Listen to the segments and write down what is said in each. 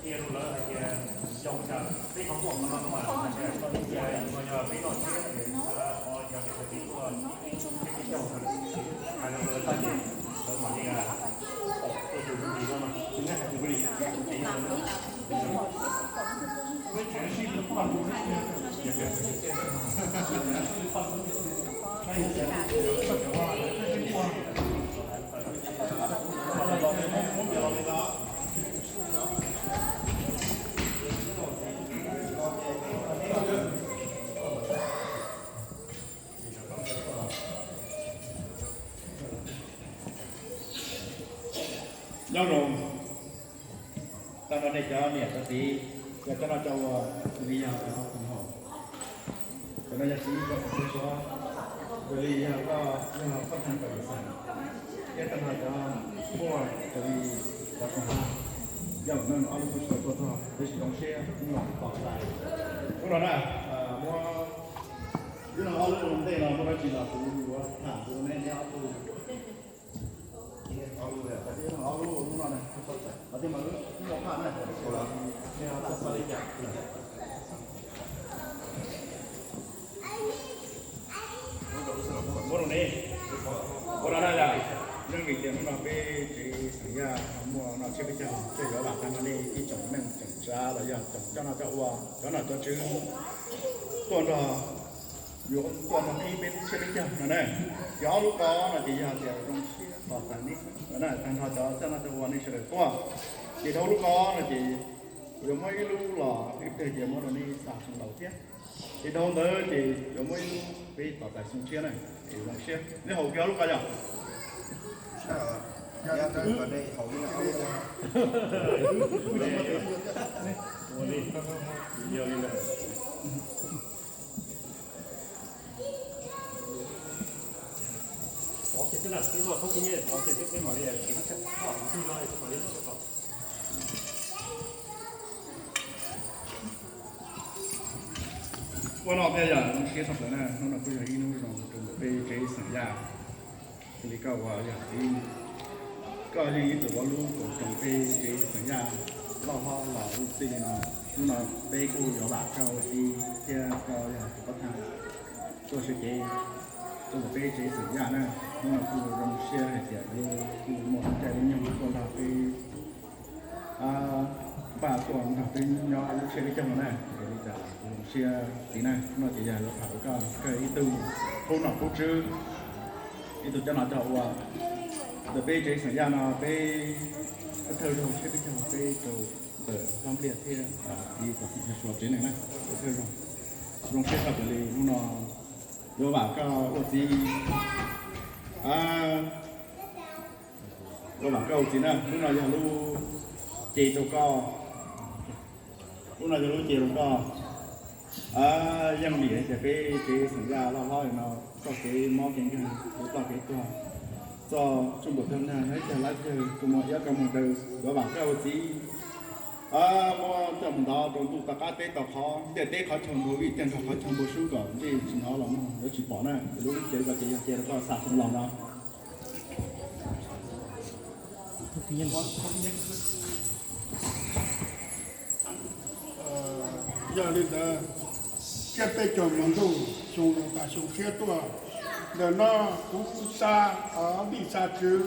Qhia rau lawv hais tias yog cas peb qhov muaj qhov no mas hais tias yog peb noj tsiab es xav qhov yog tias peb tuaj thiab peb caug hais rau lawv tag ces lawv mam li tuaj tus ntsis no mas. Nyob zoo, tag nrho nej cov niam cov txiv, cov coj noj coj ua, xws li yog cov hauv, cov no yog txiv cov phooj ywg suav, xws li yog koj yog pab thab kom yus xav, thiab tag nrho cov muaj xws li cov koom hav, yog lawm no ob lub kuj tsis tau tuaj txog, tab sis zoo siab hnub no tos txais. Hnub no na, muab, hnub no ob lub ua ntej no muaj dab tsi los kuv yuav tham kuv neb neb ob tug. Ob lub, ob lub, lub no na, thiaj mas lub no phaj na, muab rau ne, ua no na yom, yeej vim tias hnub no peb tsev xeem Yaj muaj noj tsiab peb caug, thiaj yuav lam tag nrho nej ib tsoom neej tsoom tsav los yog tsoom coj noj coj ua, cov nom cov tswv tuaj nrog, yuav tuaj nrog qhib peb lub tsiab peb caug no na. Ces ob lub ko no ces yog tias zoo siab tos txais nej no na, tag nrho cov coj noj coj ua nej sawv daws tuaj. Ces dhau lub ko no ces kuv yuav muab ib lub los ib pliag ces muab rau nej xa xoo laus thiab. Ces dhau ntawd ces yuav muab ib lub peb tos txais xoo tshiab na, es zoo siab. Nej haus kiag ob lub ko yog? Ua no thiaj yog zoo siab tshaj plaws na, hnub no kuj yog ib hnub zoo rau ntawm peb tsev xeem Yaj. Xws li koj uas yog txiv, koj yeej ib tug ua lub koom tsoom peb tsev xeem Yaj loj hlob los lub txij li no. Hnub no peb kuj yuav vam koj ua txiv thiab koj yog tus pab thab tuaj sawv cev rau ntawm peb tsev xeem Yaj na. Hnub no kuj zoo siab hais tias kuj muaj lub caij lub nyoog tuaj nrog peb npaj tuaj nrog peb nyob lub tsiab peb caug no na, ces li cas los kuv zoo siab txiv na. Hnub no ces yog yuav tham rau koj, koj ib tug qub nom qub tswb, ib tug coj noj coj ua ntawm peb tsev xeem Yaj no, peb thawj zaug tsiab peb caug peb rau ntawm hlob Npliaj thiab txiv Txos Xim Suav tsev neeg na, peb thawj zaug. Zoo siab tshaj plaws li hnub no yuav vam koj ua txiv. Yuav vam koj ua txiv na, lub no yog lub ce rau koj. Lub no yog lub ce rau koj. Yeej vim hais tias peb tsev xeem Yaj loj hlob li no, txoj kev mob kev nkeeg, kev ploj kev tuag, txoj tsuj npuam tag nag, ib cag lab cawg, kua muag iab kua muag daw, yuav vam koj ua txiv. Muab coj mus ntov rau ntuj tom qab teb tom qhov, ntiaj teb qhov chaw npua vij, tiaj nrog qhov chaw npua sub kom ntsej tsis hnov los mloog yuav tsis pom na. Lub ce ko ces yog ce rau koj xa xoo laus no. Yog li ntawd, tsiab peb caug hmo ntuj xyoo laus tas xyoo tshiab tuaj. Ntawm no kuv xa vij xa tswv,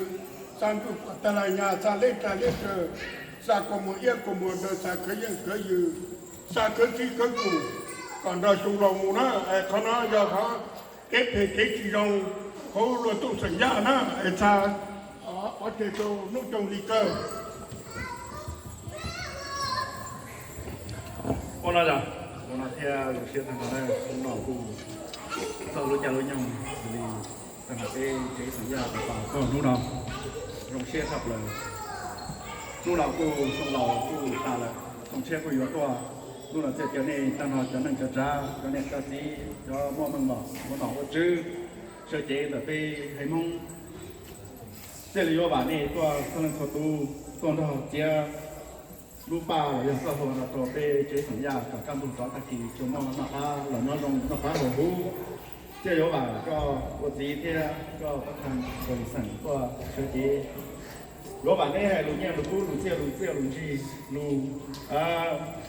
xa ntuj kom tag laj nyas, xa leb tsa leb taw, xa kua muag iab kua muag daw, xa khawv yeej khawv yws, xa khawv txij khawv kum kom nrog xyoo laus mus na. Es qhov no yog qhov kev phem kev tsis zoo hauv luag tub xeem Yaj na, es xa pov tseg rau hnub coob li kawg. Ua no yog, ua no thiaj zoo siab tag nrho na, hnub no kuj txog lub caij lub nyoog xws li tag nrho peb tsev xeem Yaj tas tos koj hnub no zoo siab tshaj plaws. Hnub no kuj xyoo laus kuj tas lawm, Ntshiab kuj yuav tuaj, hnub no txawm tias nej tag nrho cov neej cov tsav, cov niam cov txiv, cov muaj meej mom ua nom ua tswv, sawv cev ntawm peb haiv Hmoob, thiaj li yuav vam nej tuaj txhua leej txhua tus tuaj nrog txiav lub paj los yog txoj hlua no rau peb tsev Xeem Yaj kom kaj ntug rov tag kis tsuas muaj noj qab los nyob zoo, noj qab haus huv. Thiaj yuav vam koj ua txiv thiab koj pab thaj Nkaus Xeem tuaj sawv cev. Yuav vam neb hais lus nyiaj lus kub, lus txiaj lus txiaj lus ntsig, lus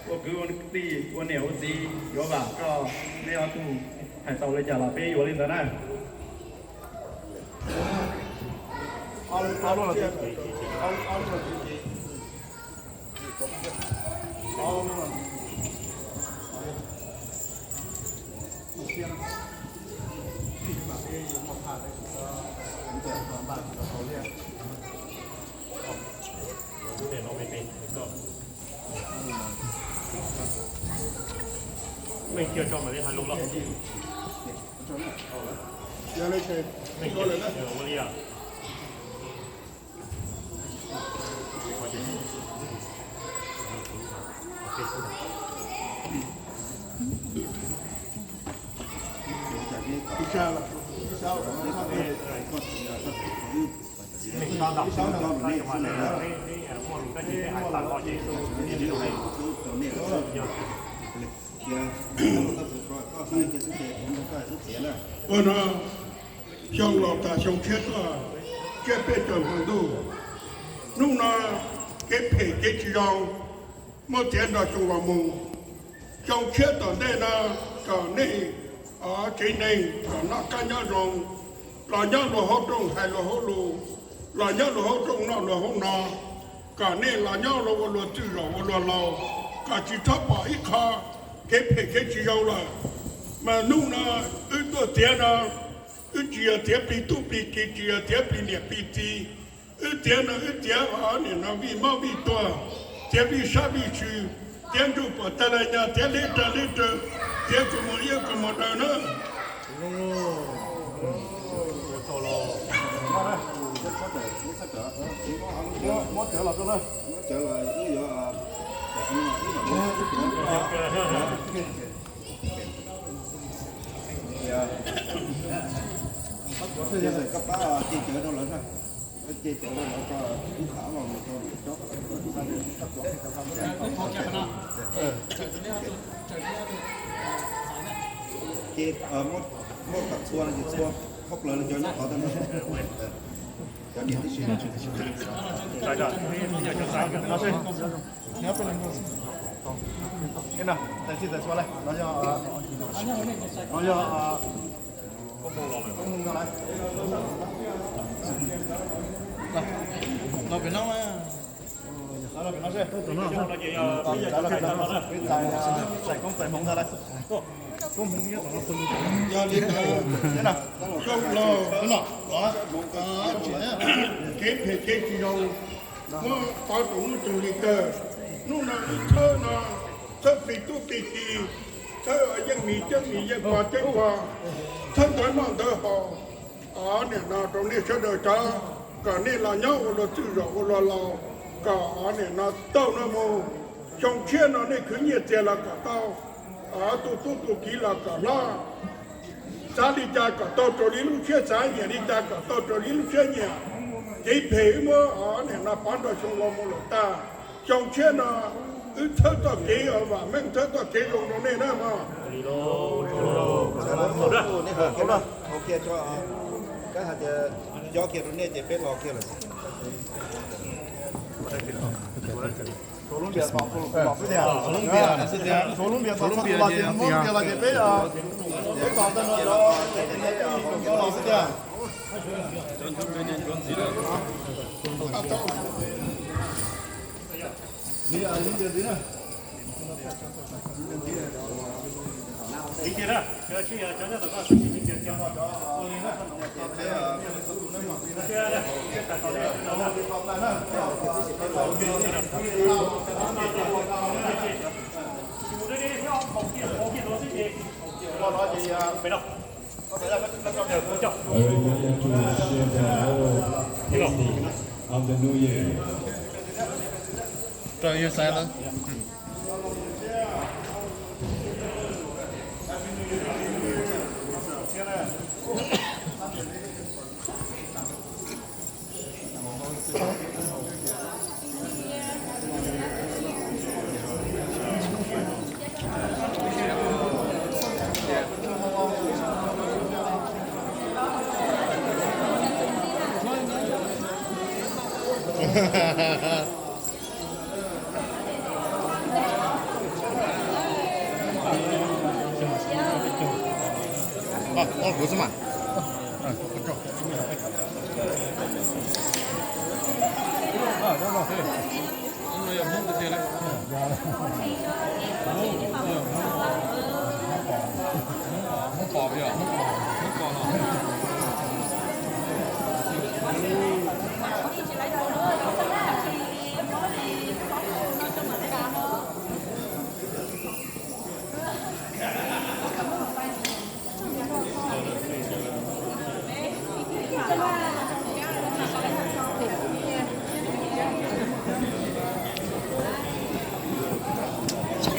ua kwv ua tij ua niam ua txiv, yuav vam koj, neb ob tug hais tau li cas los peb yuav li ntawd na. Meej kiag tso mam li hais lus los. Meej kiag ua li as. Ua no, xyoo laus tas xyoo tshiab tuaj, tsiab peb caug hmo ntuj. Hnub no kev phem kev tsis zoo muab txiav nrog xyoo los mus. Xyoo tshiab tom ntej no kom nej tsev neeg kom noj qab nyob zoo, los nyob luag hauv rooj hais luag hauv lus, los nyob luag hauv rooj noj luag hauv no, kom nej los nyob los ua luag txwj zaum ua luag laus, kom tsis txhob pom ib qho kev phem kev tsis zoo lawm. Mas hnub no wb tuaj txiav no, wb tsis yog txiav plig tub plig ki, tsis yog txiav plig niam plig txiv. Wb txiav no wb txiav nim no vij mob vij tuag, txiav vij sab vij sw, txiav ntsuj pom tag laj nyag, txiav leb rag leb raw, txiav kua muag iab kua muag daw na. Koj pab cia cawv rau lawv na. Cia cawv rau lawv, koj ub khav los mus rau lawv cob. Ces muab kom txhua no ces txhua, thoob plaws no cov nyob tod tag no. Cov niam tib si. Tais txhij tais txhua lawm, no yog, no yog koob moo no lawm. Los pem no mas. Los pem no seb. Peb tais, tais koob tais hmoov ntag lawm. Yog li ntawd, zoo los kev phem kev tsis zoo muab pov rau hnub tsaus nti kawg. Hnub no wb thawb no, thawb plig tub plig ki, thawb yeej mis ceeb mis, yeej pog ceeb pog, thawb ntawv noj ntawv haus, nim no rau nej sawv daws cov, kom nej los nyob ua luag txwj zaum ua luag laus, kom nim no tau no mus, xyoo tshiab no nej khwv nyiaj txiag los kom tau, tu tub tu kiv los kom hlob, xav li cas kom tau raws li lub siab xav, nyiam li cas kom tau raws li lub siab nyiam. Kev phem wb muab nim no pov nrog xyoo los mus lawm tag, xyoo tshiab no wb thawb txoj kev vam meej, thawb txoj kev zoo rau nej na mog. Kab hais tias cov kiag rau nej ces peb los kiag lawm. Xua lub npias, xua lub npias, xua lub npias, xua lub npias los ces peb, peb tos tag no rov los xwb tiag. I remind you to share the oral tasting of the New Year. Rau yus xaiv lawm. Ơ, ơ, kuv xwb mas.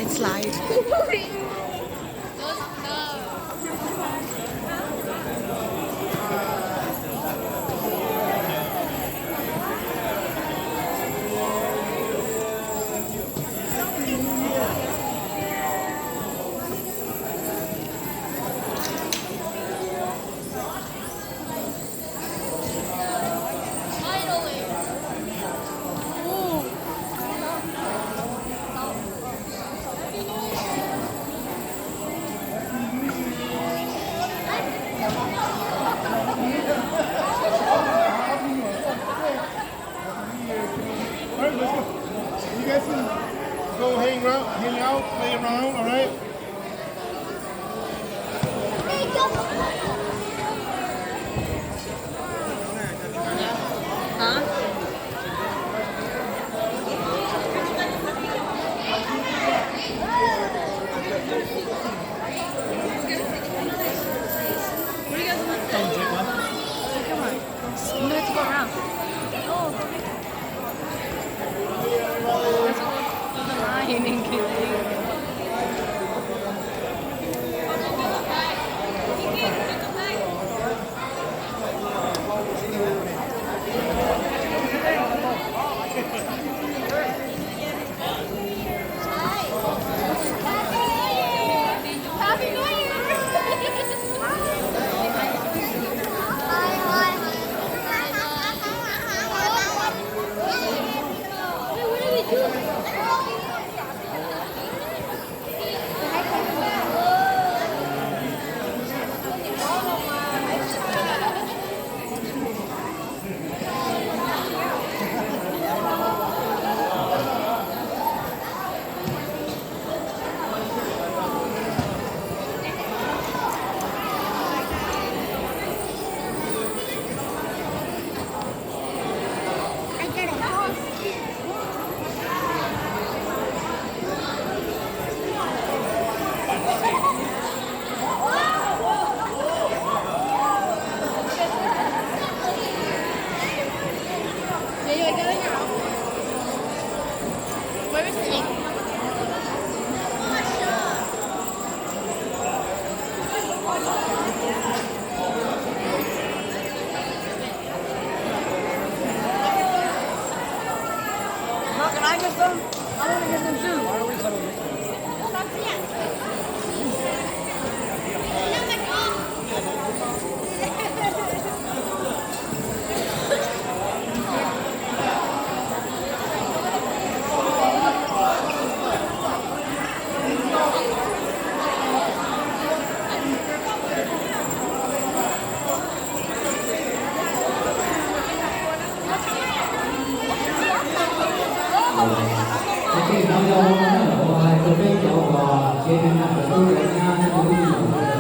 It's live. All right, let's go. You guys can go hang around, hang out, play around, all right? What do you guys want? Come on. You have to go around. Oh, go get the line and get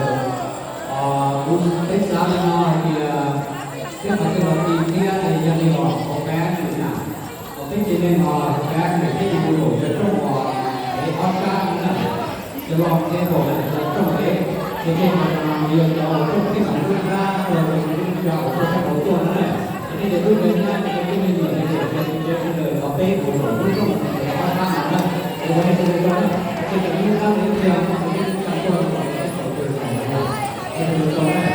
Peb xav li no, peb xav li no hais tias peb qhov twg los tsis thiab yog li os, peb ces neeg no peb ces peb ces mus zaum cov rooj uas peb ob sab no na, cov los peb pom cov rooj peb, ces peb mas yog cov rooj peb mam lub rab los yog cov uas peb hauv tuaj no na, ces peb ces lub peb nyab ces peb lub me nyuam ces peb sawv daws los peb mus zaum lub rooj ob sab no na, ces ua li ntawd na, ces cov lub rab lub tiag no ces peb tsis tau tuaj no, peb tau tuaj no, ces ua li ntawd na.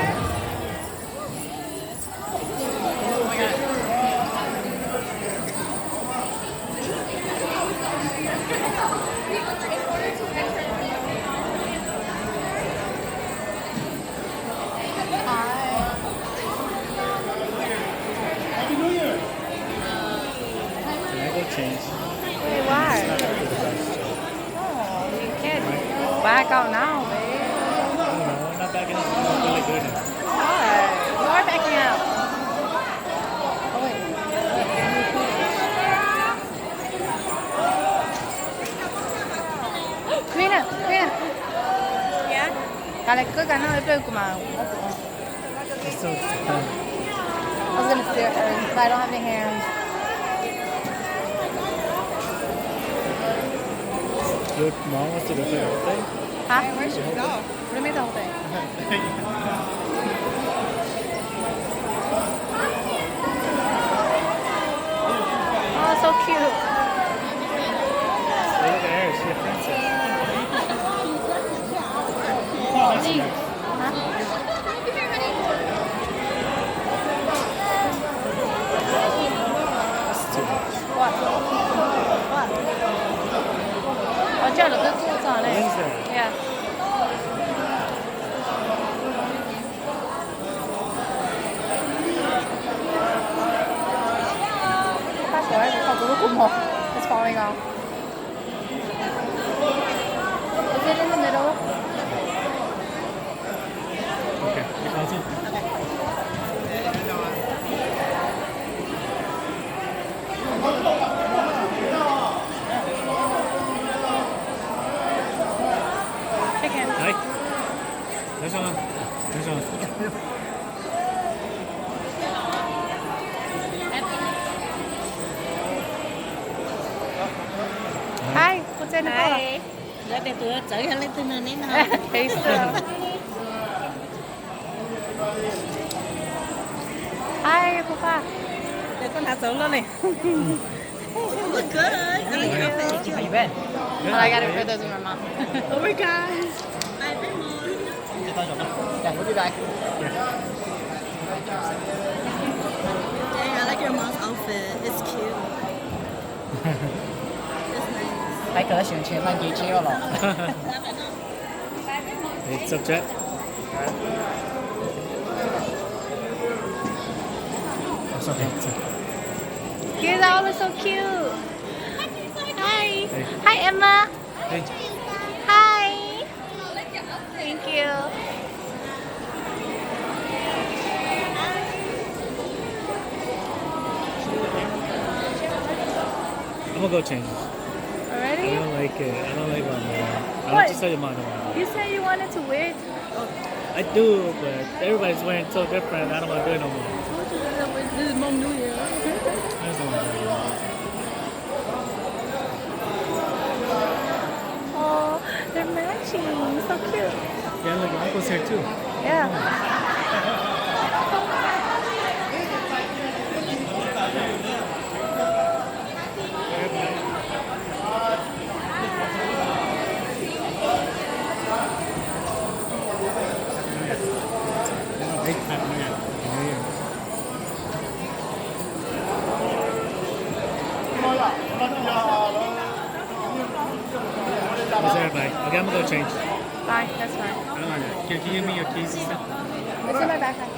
Oh, no, babe. I don't know. I'm not backing out. I'm not really doing it. Why? You are backing out. Oh, wait. Karina, Karina. Yeah? Kav liam, koj kav no ib pliag kuv mam. It's so, it's so fun. I was gonna steer her, but I don't have any hands. Your mom wants to do the whole thing? Huh? Where's she go? What do you mean the whole thing? Oh, so cute. Look at her, she's a princess. Huh? That's too much. What? What? Oh, Joe, look at the tools on it. What is that? Yeah. Pas sawv, kuv lub kua muag. It's falling off. Is it in the middle? Okay, you can also. Chicken. Đấy. Nói sao? Nói sao? Hi, what's in the box? Hi. Ua cas tus txawv yog leej twg no ne no? Taste. Hi, Papa. Ces koj hnav txawv luaj li. Look good. I like your face too. I got it for those of my mom. Oh my gosh. Bye, bye, Mom. Yeah, we'll be back. Dang, I like your mom's outfit. It's cute. It's nice. Peb kawg tab sis ntshe noj nce tsheb los. It's subject. It's okay. You guys all look so cute. Hi. Hey. Hi, Emma. Hey. Hi. Thank you. I'm gonna go change. Already? I don't like it. I don't like what I'm wearing. I What? Just tell your mom I don't want to wear it. You said you wanted to wear it. I do, but everybody's wearing so different. I don't want to do it no more. I told you that was, this is Hmong New Year. I just don't want to do it anymore. Oh, they're matching. So cute. Yeah, look, your uncle's here too. Yeah. Is everybody? Okay, I'm gonna go change. Bye, that's fine. I don't want that. Can, can you give me your keys and stuff? It's in my backpack.